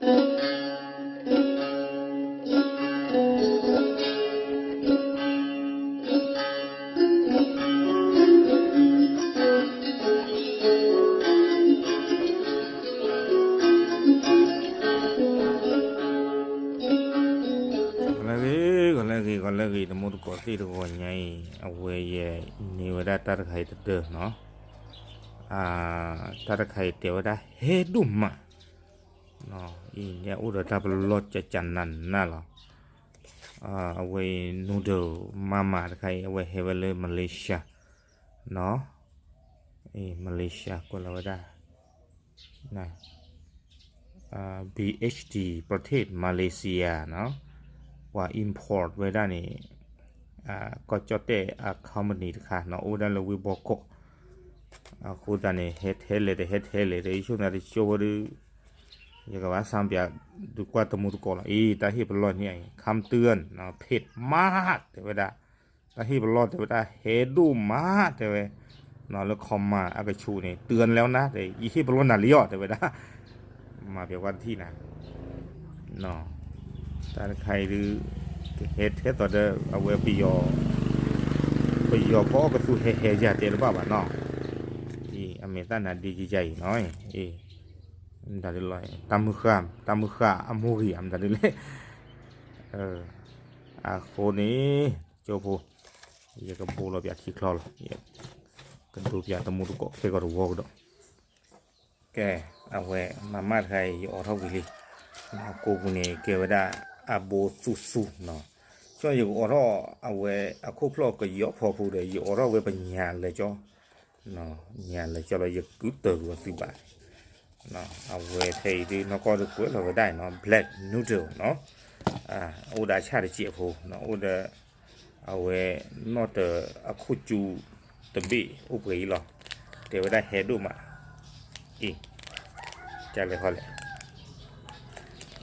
ဂီၤလၢအဂ့ၤ ဂီၤလၢအဂ့ၤ ဂီၤလၢအဂ့ၤ တမူတကိးသ့ၣ်တဂီၤညါအံၤ အဝဲယဲန့ၢ်ဝဲဒၣ်တၢ်တခါအံၤတဒၢနီၤ, တၢ်တခါအံၤတဲဝဲဒၣ်ဟဲဒိၣ်မး, အံၤန့ၣ်အိၣ်ဒီးတၢ်ပလီၢ်ကကနးနးလီၤ, အဝဲ noodle မၤမၤတခါအံၤ အဝဲဟဲဝဲလၢ Malaysia နီၤ, Malaysia ကွဲးလီၤဝဲဒၣ် BHD ประเทศมาเลเซียနီၤ, ပှၤ import ဝဲဒၣ်န့ၣ် ကီၢ်ကၠီၣ်တဲၣ်အ company တခါနီၤ အိၣ်ဝဲဒၣ်လၢဝ့ၢ်ဘီကီး, အဃိသတးန့ၣ် ဟဲထဲလဲၣ်တဟဲထဲလဲၣ် တယဆိကမိၣ်တကၠိဖိဒီး ယကဘၣ်စံးပၠး ဒုးကွၢ်တမူတကိးလီၤ အံၤ တၢ်ဟ့ၣ်ပလီၢ်န့ၣ် ခမ်းเตือนနီၤ เผ็ดมาก တဲဝဲဒၣ်, တၢ်ဟ့ၣ်ပလီၢ်တဲဝဲဒၣ် ဟဲဒိၣ်မး တဲဝဲ နီၤ လၢ comment အကဆူးန့ၣ် เตือนแล้วนะ တဲ ယဟ့ၣ်ပလီၢ်နၤလံအီၤ တဲဝဲဒၣ်, မၤပျီကွၢ်တထံၣ်နၤ တၢ်တခါအံၤဒုး ကဟဲထဲသိးဒီး အဝဲ ပယီၤဖီအီၣ်ကသူဟဲဟဲယၤတဲတဘၣ်ဘၣ်နီၤ, အံၤ အမဲာ်သၣ်နါဒ့ယယၤအံၤနီၤ, အံၤ တၢ်မုၢ်ဃၢ် တၢ်မုၢ်ဃၢ်အမိၢ်ဂံၢ် အမတၤဒုးလဲၣ်, အဃိန့ၣ် ကၠိဖိ ယကဘိလီၤပၠးထံချီလီၤ, ကဒိပၠးတမူတကိးခဲကီးတဝီကဒီး, ကဲ အဝဲ မၤမၢ်တခါအံၤ ယအိးထီၣ်ဝံၤလံ, ကိးပူၤန့ၣ် ကဲဝဲဒၣ် အဘိသူသူနီၤ, ကၠီယကအိးထီၣ် အဝဲ အခိၣ်ဖျီၣ်ကယီဖီဖိဒီး ယအိးထီၣ်ဝဲပညၣ်လၢာ်ကၠီ, ညၣ်လၢာ်ကၠီလီၤ ယကုတၢၢ်ကွံာ်သုဘၣ်, အဝဲဖဲအံၤဒုး နီၢ်ကီၢ်ဒုးကွဲးလီၤဝဲဒၣ်နီၤ black noodle နီၤ, အိၣ်ဒီးအဆၣ်တစဲးဖိနီၤ, အိၣ်ဒီး အဝဲ နီၣ်တၢၤအခိၣ်ကၠူတဘ့ၣ်အိၣ်ပှဲၤအံၤလီၤ, တဲဝဲဒၣ်ဟဲဒိၣ်မး, အံၤ ကလဲၤခီလဲၣ်,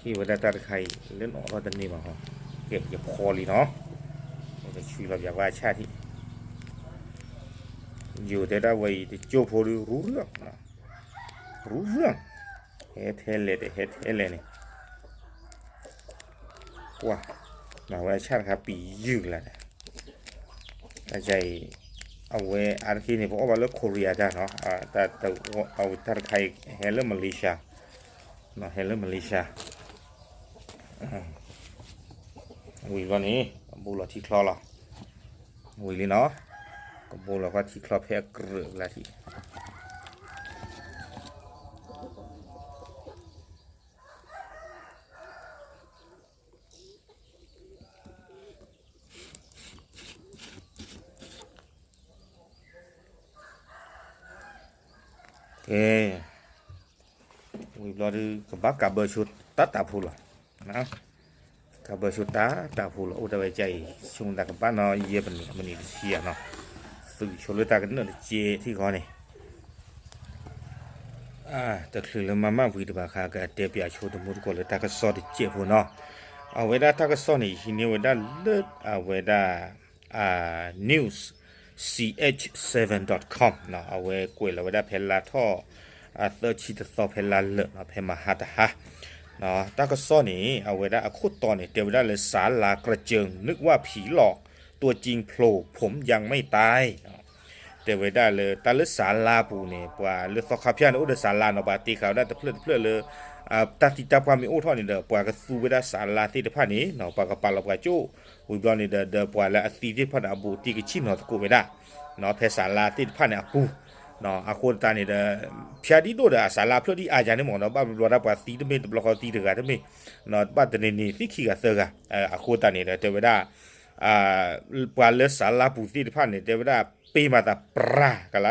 ဟ့ၣ်ဝဲဒၣ်တၢ်တခါအံၤ လၢနအိးထီၣ်တန့ၢ်ဘၣ်ဟီ, ကဲ ယဖီလံနီၤ, ကဆှံလီၤပၠးကွၢ်အဆၣ်ထံၣ် ယိၤတဲဒၣ်ဝဲအံၤ တကၠိဖိဒုး ရူရၢၢ်, ရူရၢၢ်, ဟဲထဲလဲၣ်တဟဲထဲလဲၣ်န့ၣ်, ကွၢ်, မၤဝဲအဆၣ်တခါပံာ်ယုၢ်လၢ်ဒီး, တၢ်အံၤ, အဝဲအါတက့ၢ်န့ၣ် ပအီၣ်ဘၣ်လၢ Korea တၢ်နီၤ, တၢ်တခါအံၤ ဟဲလၢ Malaysia, ဟဲလၢ Malaysia ဝံၤဘျီန့ၣ် ကဘိလီၤထံချီလီၤ, ဝံၤလံနီၤ, ကဘိလီၤကွၢ်ထံချီဖဲအကြၢးလၢထံၣ် ကဲ, ဝံၤဘျီဒုး ကဘၣ်ကးဘၢဆိတၢ်တၢ်ဖိလီၤ, ကးဘၢဆိတၢ်တၢ်ဖိလီၤ, အိၣ်ဒၣ်ဝဲကအံၤ ဆိကမိၣ်သးကဘၣ်နီၤ ယဲၢ်မံးနံး မံးနံးတဆံယၤနီၤ, သုးဆိလၢတၢ်ကနၢၣ်တကဲးထံၣ်ဃီန့ၣ် တချုးလၢမၤမၢ်ဝံၤတဘၣ်ဃး ကတဲပၠးဆိတမူတကိးလၢတၢ်ကစီၣ်တကဲးဖိနီၤ, အဝဲဒၣ်တၢ်ကစီၣ်န့ၣ် ဟံးန့ၢ်ဝဲဒၣ်လၢအဝဲဒၣ် news ch seven dot com နီၤ, အဝဲကွဲးလီၤဝဲဒၣ်ဖဲလါထီၣ် သၢဆံတသီဖဲလါလၢာ်နီၤ, ဖဲမဟါတဟါ, တၢ်ကစီၣ်န့ၣ် အဝဲဒၣ်အခိၣ်တီန့ၣ် တဲဝဲဒၣ်လၢ ศาลากระเจิงนึกว่าผีหลอก ตัวจริงโผล่ผมยังไม่ตาย တဲဝဲဒၣ်လၢ တၢ်လၢศาลาပူၤန့ၣ် ပှၤလၢသီခါဖၠၣ်န့ၣ် အိၣ်ဒီးศาลาနီၤ, ပှၤတ့ဃာ်ဝဲဒၣ်တဖျၢၣ်တဖျၢၣ်လၢ တၢ်သံတၢ်ပှၢ်မ့ၢ်အိၣ်ထီၣ်န့ၣ်ဒီး ပှၤကသူဝဲဒၣ်ศาลาသ့ၣ်တဖၣ်န့ၣ်နီၤ, ပှၤကပာ်လီၤပှၤကၠိ, ဝံၤဘျီန့ၣ်ဒီး ဒီးပှၤလၢအသံသ့ၣ်တဖၣ်န့ၣ် အဘူးတံၢ်ကဆ့ၣ်နီၤသကိးဝဲဒၣ် ဖဲศาลาသ့ၣ်တဖၣ်န့ၣ်အပူၤ, အဃိသတးန့ၣ်ဒီး ဖၠါဒ်ဒိၣ်ဒီး အศาลาဖျၢၣ်ဒ်အါယၤန့ၣ်မ့ၢ်နီၤ, ဘၣ်ဘျီဘျီဒၣ်ပှၤသံတမ့ၢ်တဘျီဃီသံတဂၤတမ့ၢ်, ဘၣ်တနံၤနံၤသံခံဂၤသၢဂၤ, အဃိသတးန့ၣ်ဒီး တဲဝဲဒၣ် ပှၤလၢศาลาပူၤသ့ၣ်တဖၣ်န့ၣ် တဲဝဲဒၣ် ပ့ၤမၤသးပြၤကလါ,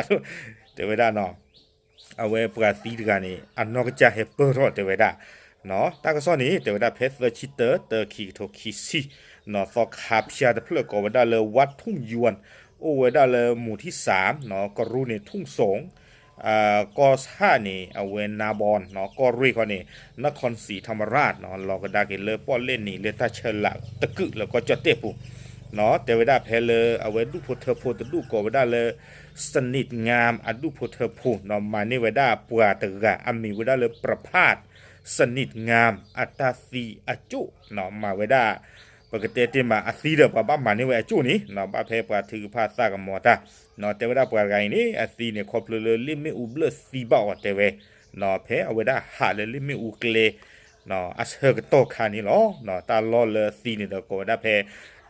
တဲဝဲဒၣ်နီၤ, အဝဲပှၤသံတဂၤန့ၣ် အနီၢ်ကစၢ်ဟဲပၢၢ်ထီၣ်တဲဝဲဒၣ်, တၢ်ကစီၣ်န့ၣ် တဲဝဲဒၣ်ဖဲသၢဆံတၢ တၢ ခံကထိခံဆံ, နီၤ သီခါဖၠၣ်တဖျၢၣ်ကိးဝဲဒၣ်လၢ วัดทุ่งยวน အိၣ်ဝဲဒၣ်လၢ หมู่ที่สาม နီၤ ကရူၢ်န့ၣ် ทุ่งสง ကီၢ်ဆၣ်န့ၣ် အဝဲ นาบอน နီၤ ကီၢ်ရ့ၣ်ခီန့ၣ် นครศรีธรรมราช နီၤ လီၤကဒါက့ၤလၢပီၣ်လဲၣ်နံၤလၢတၢ်ဆၢလးတကုာ်လၢကီၢ်ကၠီၣ်တဲၣ်ပူၤ, နီၤ တဲဝဲဒၣ်ဖဲလၢအဝဲဒူၣ်ဖိထၢဖိတဒူၣ်ကိးဝဲဒၣ်လၢ สนิทงาม အဒူၣ်ဖိထၢဖိ နီၤ မၤန့ၢ်ဝဲဒၣ်ပှၤတဂၤ အမံၤဝဲဒၣ်လၢ ประภาส สนิทงาม အတၢ်သံအကၠိၣ် မၤဝဲဒၣ် ပကတဲတ့ၢ်မးအသံဒီး ပှၤဘၣ်မၤန့ၢ်ဝဲအကၠိၣ်န့ၣ် ဘၣ်ဖဲပှၤထုကဖၣ်သးကမီၤတၢ် တဲဝဲဒၣ်ပှၤတဂၤအံၤန့ၣ် အသံန့ၣ် ခီဖျိလၢလ့ၣ်မ့ၣ်အူဘျၢၣ်သံဘၣ်အီၤတဲဝဲ ဖဲအဝဲဒၣ်ဟးလၢလ့ၣ်မ့ၣ်အူကျဲ အဆၢကတီၢ်ခါန့ၣ်လီၤ. တၢ်လီၢ်လၢသံန့ၣ်ဒီးကိးဝဲဒၣ်ဖဲ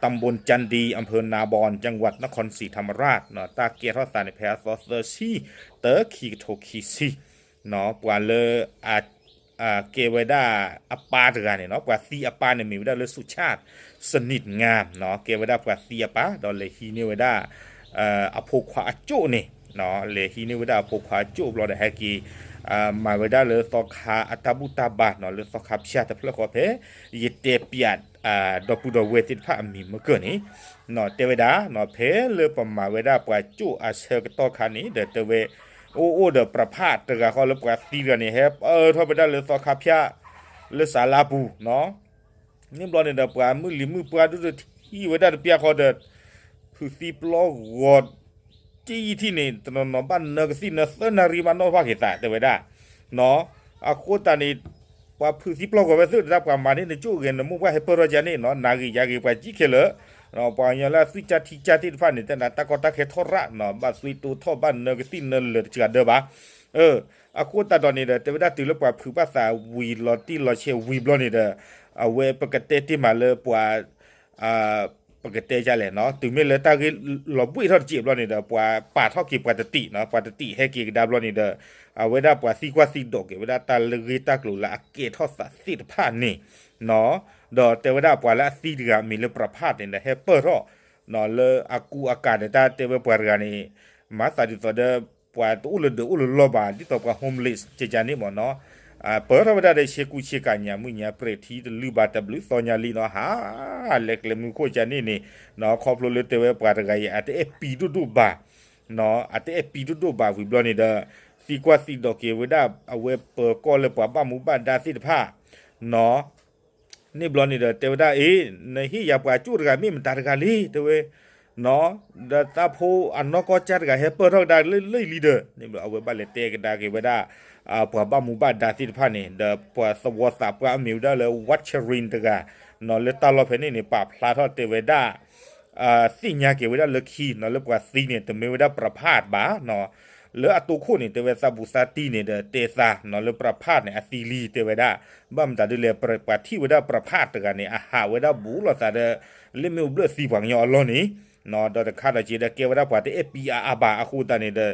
ตำบลจันดี อำเภอนาบอน จังหวัดนครศรีธรรมราช တၢ်ကဲထီၣ်သးန့ၣ် ဖဲအသီသၢဆံ တၢ ခံကထိခံဆံ ပှၤလၢ ကဲဝဲဒၣ်အပၢ်တဂၤန့ၣ်နီၤ, ပှၤသံအပၢ်န့ၣ်မ့ၢ်ဝဲဒၣ်လၢ สุชาติ สนิทงาม နီၤ, ကဲဝဲဒၣ်ပှၤသံအပၢ် ဒီးလဲၤဟံးန့ၢ်ဝဲဒၣ် အဖိခွါအကၠိၣ်န့ၣ်, လဲၤဟံးန့ၢ်ဝဲဒၣ်အဖိခွါအကၠိၣ်ဘျီဒီး ဟဲက့ၤ မၤဝဲဒၣ်လၢသီခါအတၢ်ဘူၣ်တၢ်ဘါနီၤ, လၢသီခါဖၠၣ်တဖျၢၣ်ဃီဖဲ ယတဲပၠး ဒီပုၢ်ဒီဝဲၢ်သ့ၣ်တဖၣ်အမံၤမုၢ်ကၢၢ်န့ၣ်, တဲဝဲဒၣ် ဖဲလၢပမၤဝဲဒၣ်ပှၤကၠိၣ်အဆၢကတီၢ်ခါန့ၣ် ဒီးတဲဝဲ အိၣ်အိၣ်ဒီးပြဖးတဂၤဃီလၢပှၤသံတဂၤန့ၣ် ဟဲပၢၢ်ထီၣ်ဝဲဒၣ်လၢသီခါဖၠၣ် လၢစးလါပူၤနီၤ, န့ၣ်ဘျီန့ၣ်ဒီး ပှၤမုၢ်လံၤမုၢ်ပှၢ်ဒိၣ်ဒိၣ်ထံၣ်ဝဲဒၣ်တပျၢ်ဃီဒီး ဖုးသံပျီဂီၤ တယံာ်ထံၣ်န့ၣ် တနီၤနီၤဘၣ်နၢကသံၣ်နၢသၢနၣ်ရံၣ်ဘၣ်နီၣ်ဘၣ်က့ၤသး တဲဝဲဒၣ်နီၤ, အဃိသတးန့ၣ် ပှၤဖုးသံပျီဂီၤဝဲသ့ၣ်တဒၣ် ပှၤမၤန့ၢ်နကၠိၣ်ဂဲၤ နမိၢ်ပှၢ်ဟဲပၢၢ်ထီၣ်ကန့ၣ်နီၤ, နၣ်ဂ့ၤယၤဂ့ၤပှၤကံခဲလၢာ်, ပှၤကညီလၢအသွံၣ်ကၢ်ထံကၢ်သ့ၣ်တဖၣ်န့ၣ် တဲနၤတၢ်ကီတၢ်ခဲထီၣ်ရၣ်နီၤ, ဘၣ်သွံၣ်တိထီၣ် ဘၣ်နၢကသံၣ်နၢလၢာ်တစှၤဒၢဘၣ် အဃိသတးဒီးန့ၣ်ဒီး တဲဝဲဒၣ်တုၤလၢပှၤဖုးဘၣ်သးဝံၤလီၤတံၢ်လီၤဆဲးဝံၤဘျီန့ၣ်ဒီး အဝဲပကတဲတ့ၢ်မးလၢပှၤ ပကတဲဒ်လဲၣ်နီၤ, တုၤမ့ၢ်လၢတၢ်ဂ့ၢ်လီၤဘှံးထီၣ်တစဲးဘျီန့ၣ်ဒီး ပှၤပာ်ထီၣ်က့ၤပှၤတတံးနီၤ, ပှၤတတံးဟဲက့ၤကဒါဘျီန့ၣ်ဒီး အဝဲဒၣ်ပှၤသံကွၢ်သံဒိးက့ၤဝဲဒၣ်တၢ်လၢဂ့ၢ်တၢ်ကျိၤလၢအကဲထီၣ်သးသ့ၣ်တဖၣ်န့ၣ်နီၤ, ဒီးတဲဝဲဒၣ်ပှၤလၢအသံတဂၤမ့ၢ်လၢပြဖးန့ၣ်ဒီး ဟဲပၢၢ်ထီၣ်နီၤ, လၢအကူအကၤဒီးတၢ်တဲဝဲပှၤတဂၤန့ၣ် မၤသးဒ်သိးဒီး ပှၤတအိၣ်လၢဒၢးအိၣ်လၢလီၢ်ဘၣ် ဒ်သိးပှၤ homeless ကကန့ၣ်မ့ၢ်နီၤ, ပၢၢ်ထီၣ်ဝဲဒၣ်ဒီးဆ့ကူဆ့ကၤညါမုၢ်ညါပြဲးထံတလုၢ်ဘၣ်တဘျုးသီညါလံနီၤ, ဟး လဲၤကျဲမုၢ်ခိၣ်ကန့ၣ်န့ၣ်နီၤ, ခီဖျိလၢတဲဝဲပှၤတဂၤအံၤ အတအဲၣ်ပံဒိၣ်ဒိၣ်ဘၣ်နီၤ, အတအဲၣ်ပံဒိၣ်ဒိၣ်ဘၣ်ဝံၤဘျီန့ၣ်ဒီး သံကွၢ်သံဒိးက့ၤဝဲဒၣ် အဝဲပၢၤကီၢ်လၢပှၤဘၣ်မူဘၣ်ဒါသ့ၣ်တဖၣ်နီၤ န့ၣ်ဘျီန့ၣ်ဒီး တဲဝဲဒၣ် အ့ နဟ့ၣ်ယၤပှၤကၠိၣ်တဂၤမ့ၢ်မတၤတဂၤလံ တဲဝဲနီၤ, ဒီးတၢ်ဖိအနီၢ်ကီၢ်ကၢ်တဂၤဟဲပၢၢ်ထီၣ်ကဒါလၢလံဒီး န့ၣ်ဘျီ အဝဲဘၣ်လဲၤတဲကဒါက့ၤဝဲဒၣ် ပှၤဘၣ်မူဘၣ်ဒါသ့ၣ်တဖၣ်န့ၣ် ဒီးပှၤသဝီသးပှၢ်အမ့ၢ်ဝဲဒၣ်လၢ ဝးဆရံတဂၤနီၤ, လၢတၢ်လီၢ်ဖဲန့ၣ်န့ၣ် ပာ်ဖျါထီၣ်တဲဝဲဒၣ် သ့ၣ်ညါက့ၤဝဲဒၣ်လၢခံနီၤ, လၢပှၤသံန့ၣ် တမ့ၢ်ဝဲဒၣ်ပြဖးဘၣ်နီၤ, လၢအတိခိၣ်န့ၣ် တဲဝဲသးဘူးသးတံၢ်န့ၣ်ဒီး တဲသးနီၤ လၢပြဖးန့ၣ် အသံလံ တဲဝဲဒၣ်, ဘၣ်မတၤဒ်လဲၣ် ပှၤထံၣ်ဝဲဒၣ်ပြဖးတဂၤန့ၣ် အဟးဝဲဒၣ်ဘူးလိာ်သးဒီး လ့ၣ်မ့ၣ်အူဘျၢၣ်သံပှၤကညီအလီၢ်န့ၣ်နီၤ, ဒီးတခါဒီးက့ၤဒီး ကဲဝဲဒၣ်ပှၤတအဲၣ်ပံအါအါဘၣ် အဃိသတးန့ၣ်ဒီး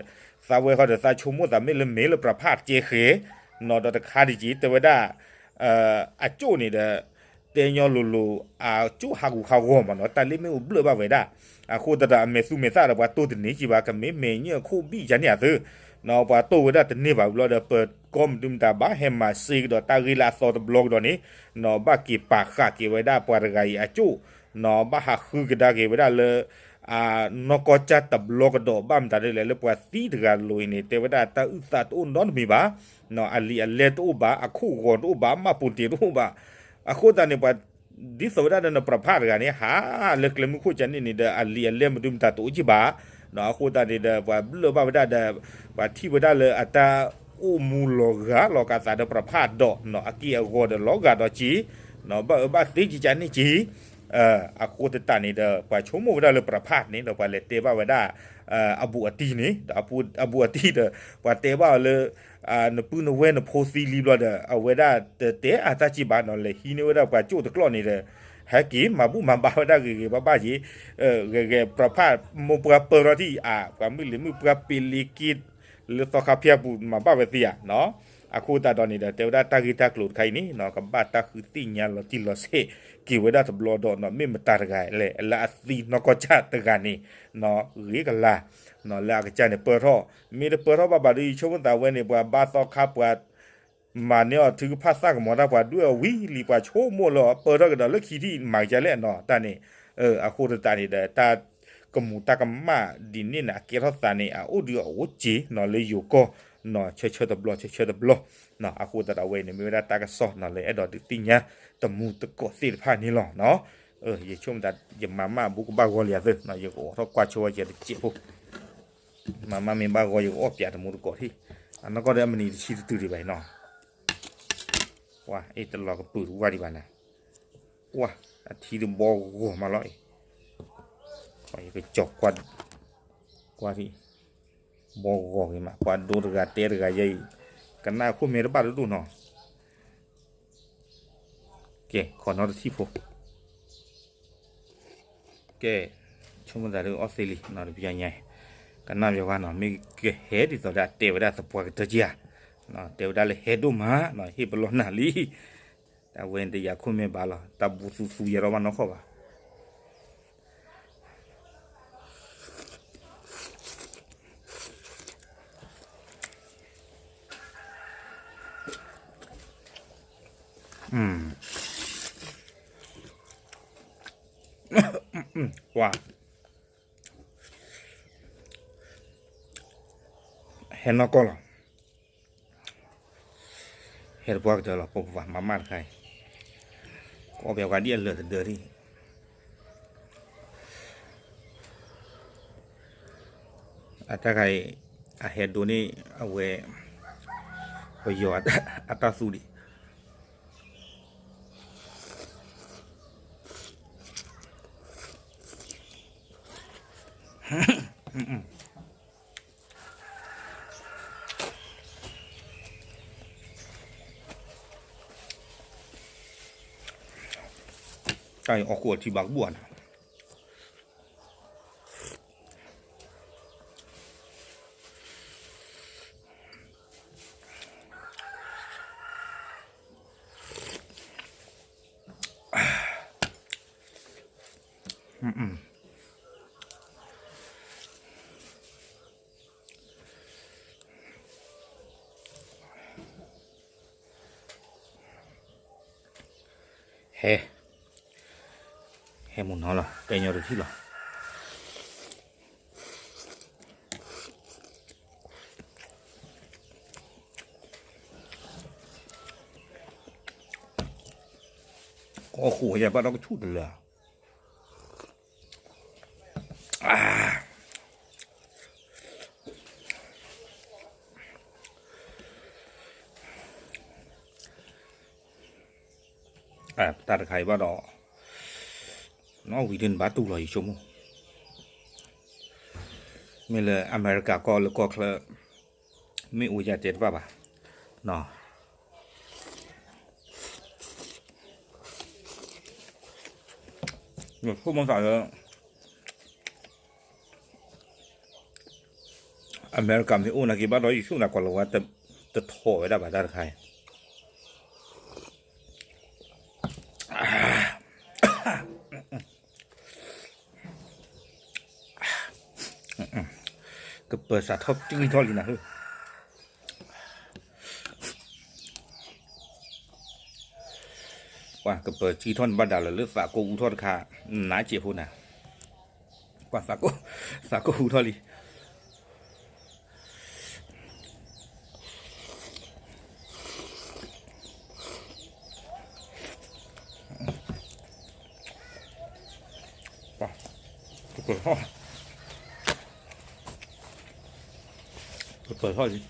သးဝဲဃီဒီးသးဆိကမိၣ်သးမ့ၢ်လၢမ့ၢ်လၢပြဖးကဲဃဲနီၤ, ဒီးတခါဒ်က့ၤ တဲဝဲဒၣ် အကၠိၣ်န့ၣ်ဒီး တဲညီလိၤလိၤ အကၠိၣ်ဟးဂူာ်ဟးဂီၤမးနီၤ, တၢ်လ့ၣ်မ့ၣ်အူဘျၢၣ်ဘၣ်ဝဲဒၣ်, အဃိသတးဒီး အမဲာ်သူမဲာ်သၣ်ဒီး ပှၤတိၢ်တန့ၢ်ကံဘၣ် ကမ့ၢ်မဲာ်ညၣ်အခိၣ်ဘံၣ်ကန့ၣ်အသၢနီၤ, ပှၤတိၢ်ဝဲဒၣ်တန့ၢ်ဘၣ်ဝံၤဘျီဒီး ပၢၤကီၢ်မနုၤမတၤဘၣ် ဟဲမၤစ့ကဒီးတၢ်ဂ့ၢ်လၢအသီတဘျီကဒီးန့ၣ်နီၤ, ဘၣ်က့ၤပာ်ဃာ်က့ၤဝဲဒၣ်ပှၤတဂၤအံၤအကၠိၣ် နီၤ, ဘၣ်ဟးဃုကဒါက့ၤဝဲဒၣ်လၢ နီၢ်ကီၢ်ကၢ်တဘျီကဒီး ဘၣ်မတၤဒ်လဲၣ် လၢပှၤသံတဂၤလိၤအံၤန့ၣ် တဲဝဲဒၣ်တၢ်အုၣ်သးတအိၣ်နီတမံၤဘၣ်, အလံာ်အလဲၢ်တအိၣ်ဘၣ် အခိၣ်ဂီၤတအိၣ်ဘၣ် မှတ်ပုံတင်တအိၣ်ဘၣ်, အဃိသတးန့ၣ် ပှၤဒ်သိးဝဲဒၣ်ဒီးနပြဖးတဂၤန့ၣ် ဟးလၢကျဲမုၢ်ခိၣ်ကန့ၣ်န့ၣ်ဒီး အလံာ်အလဲၢ်မနုၤမတၤတအိၣ်ကံဘၣ်, အဃိသတးန့ၣ်ဒီး ပှၤဘျၢၣ်ဘၣ်ဝဲဒၣ်ဒီး ပှၤထံၣ်ဝဲဒၣ်လၢအတၢ်အိၣ်မူလီၤဂာ်လီၤကးသးဒီးပြဖးဒီး အက့ၢ်အဂီၤဒီးလီၤဂာ်ဒီးက့ၤ ဘၣ်အၢဘၣ်သီကကန့ၣ်က့ၤ အဃိသတးန့ၣ်ဒီး ပှၤဆိကမိၣ်ဝဲဒၣ်လၢပြဖးန့ၣ်ဒီး ပှၤလဲၤတဲဘၣ်ဝဲဒၣ် အဘူးအတံၢ်န့ၣ် ဒီးအဘူးအတံၢ်ဒီး ပှၤတဲဘၣ်အီၤလၢ နပုၢ်နဝဲၢ်နဖိသံလံဘျီဒီး အဝဲဒၣ်တတဲအတၢ်ကံဘၣ်နီၤ လဲၤဟံးန့ၢ်ဝဲဒၣ်ပှၤကၠိၣ်တကျီၢ်န့ၣ်ဒီး ဟဲက့ၤမၤဘူၣ်မၤဘါဝဲဒၣ်ဂ့ၤဂ့ၤဘၣ်ဘၣ်က့ၤ ဂ့ၤဂ့ၤ ပြဖးမိၢ်ပှၢ်ပၢၢ်ထီၣ်ထံၣ်အါ ပှၤမုၢ်လံၤမုၢ်ပှၢ်ပ့လ့က့ လၢသီခါဖၠၣ်ပူၤမၤဘၣ်ဝဲသ့ဧါနီၤ, အဃိသတးဒီးန့ၣ်ဒီး တဲဝဲဒၣ်တၢ်ဂ့ၢ်တၢ်ကျိၤတခါအံၤန့ၣ်နီၤ ကဘၣ်တၢ်ဃုသ့ၣ်ညါလီၤတံၢ်လီၤဆဲးက့ၤဝဲဒၣ်တဘျီဒီးနီၤ မ့ၢ်မတၤတဂၤလဲၣ် လၢအသံနီၢ်ကီၢ်ကၢ်တဂၤန့ၣ်နီၤ ဂ့ၤကလၤနီၤ လၢအကစၢ်န့ၣ်ပၢၢ်ထီၣ် မ့ၢ်တပၢၢ်ထီၣ်ဘၣ်ဘၣ်ဒီး ယဆိကမိၣ်သးဝဲန့ၣ် ပှၤဘါသီခါပှၤ မၤန့ၢ်အီၤထုကဖၣ်သၣ်ကမီၤတၢ်ပှၤဒွဲၣ်အီၤဝံၤလံ ပှၤဆိကမိၣ်လၢအပၢၢ်ထီၣ်ကဒီးလၢခံထံၣ်မၤကလဲၣ်နီၤ တၢ်န့ၣ် အဃိသတးန့ၣ်ဒီး တၢ်ကမူးတၢ်ကမၣ်ဒ်န့ၣ်န့ၣ် အကဲထီၣ်သးန့ၣ် အအိၣ်ဒုးအအိၣ်စ့ၢ်နီၤ လၢယိၤကီၢ်နီၤ ဆၢဆၢတဘျီ ဆၢဆၢတဘျီနီၤ အဃိသတးဒီးဝဲန့ၣ် မ့ၢ်ဝဲဒၣ်တၢ်ကစီၣ်နီၤ လၢအဲၣ်ဒိးဒုးသ့ၣ်ညါတမူတကိးသ့ၣ်တဖၣ်န့ၣ်လီၤနီၤ ယဆိကမိၣ်သး ယမၤမၢ်ဘူးကဘၣ်ဂီၤလံဧါသ့ၣ်နီၤ ယကအိးထီၣ်ကွၢ်ဆိဝဲယတစဲးဖိ မၤမၢ်မ့ၢ်ဘၣ်ဂီၤ ယကအိၣ်ပၠးတမူတကိးထံၣ် အနီၢ်ကီၢ်ဒီးအမနံၤတဆံတတုၤဒံးဘၣ်အံၤနီၤ ဝါ အ့ၣ်တလီၤကပုာ်တဝါဒံးဘၣ်နၤ, ဝါ အထံတဘီဂီၤမးလီၤအံၤ, ယကကၠီၤကွၢ်, ကွၢ်ထံၣ်, ဘီဂီၤဂ့ၤမး ပှၤဒိတဂၤတဲတဂၤယဲအံၤ, ကနၣ်ခိၣ်မဲတဘၣ်တဒိၣ်နီၤ, ကဲ ခီနီတထံၣ်ဖိ ကဲ, ဆိကမိၣ်သးဒ်အီၣ်သ့လံနီၤ တပျီညါ, ကနၣ်ပျီဝါနီၤ မ့ၢ်ကဟဲဒ်သိးဒီး တဲဝဲဒၣ်သပှၢ်ကတၢၢ်ကဧါ, တဲဝဲဒၣ်လၢဟဲဒိၣ်မးနီၤ ဟ့ၣ်ပလီၢ်နၤလံ, တၢ်ဝဲန့ၣ်တယာ်ခိၣ်မဲဘၣ်လီၤ တၢ်ဘူးသူသူယၤထီၣ်ဘၣ်နီၢ်ခီဘၣ် ပှၤ ဟဲနီၢ်ကီၢ်လီၤ, ဟဲတပှၢ်ကတၢၢ်လီၤ ပပှၤမၤမၢ်တခါအံၤ, ကအီၣ်ဘၣ်ဝဲဒ်အလၢာ်တဒၢဒၣ် အတၢ်ခါအံၤ, အဟဲဒိးန့ၢ်အဝဲ, ပယီၤအတၢ်သူဒံး, တၢ်အံၤအီၣ်ဃိအထံဘၣ်ကဘူၣ်အါနၤ ဟဲ, ဟဲမုၢ်နီၤလီၤ ပဲညီတထံၣ်လီၤ. ကီၢ်ဃိယဘၣ်ဒီးကဆူၣ်တလၢာ် တၢ်တခါအံၤဘၣ်ဒီး နီၢ်ဝံၤဒ်န့ၣ်ဘၣ်တူၢ်လီၤယဆိကမိၣ်, မ့ၢ်လၢအမဲရကၤကီၢ်လၢကီၢ်ချၢ မ့ၢ်အိၣ်ယၤတဲတဘၣ်ဘၣ်, ယဆိကမိၣ်သးလၢ အမဲရကၤမ့ၢ်အိၣ်နာ်က့ဘၣ်ဒီး ယဆိကမိၣ်သးကွၢ်လီၤဝဲ တထီၣ်ဝဲဒၣ်ဘၣ်တၢ်တခါအံၤ ကပၢၤစးထီၣ်တံၢ်ထီၣ်လံနၤဧၢ, ပှၤကပၢၤတံၢ်ထီၣ်န့ၣ်ဘၣ်ဒၣ်လၢ လၢသးကိၢ်အူထီၣ်တခါ, နးစဲးဖိနၤ, ပှၤသးကိၢ်အူထီၣ်လံ ပၢၤထီၣ်, ပၢၤထီၣ်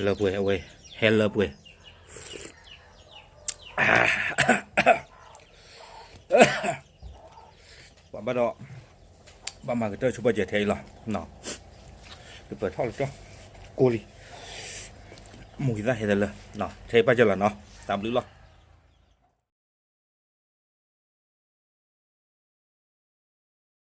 လံ, လၢပှဲၤအဝဲ, ဟဲလၢပှဲၤ ပှၤဘၣ်ဒီး, ဘၣ်မၤကတၢၢ်ဆိပာ်စၢၤထဲအံၤလီၤ, ကပၢၤထီၣ်လၢကၠီ, ကိၢ်လံ, မူကံသၣ်ဟဲတလၢ, ထဲအံၤပာ်စၢၤလီၤနီၤ, တၢ်ဘျုးလီၤ.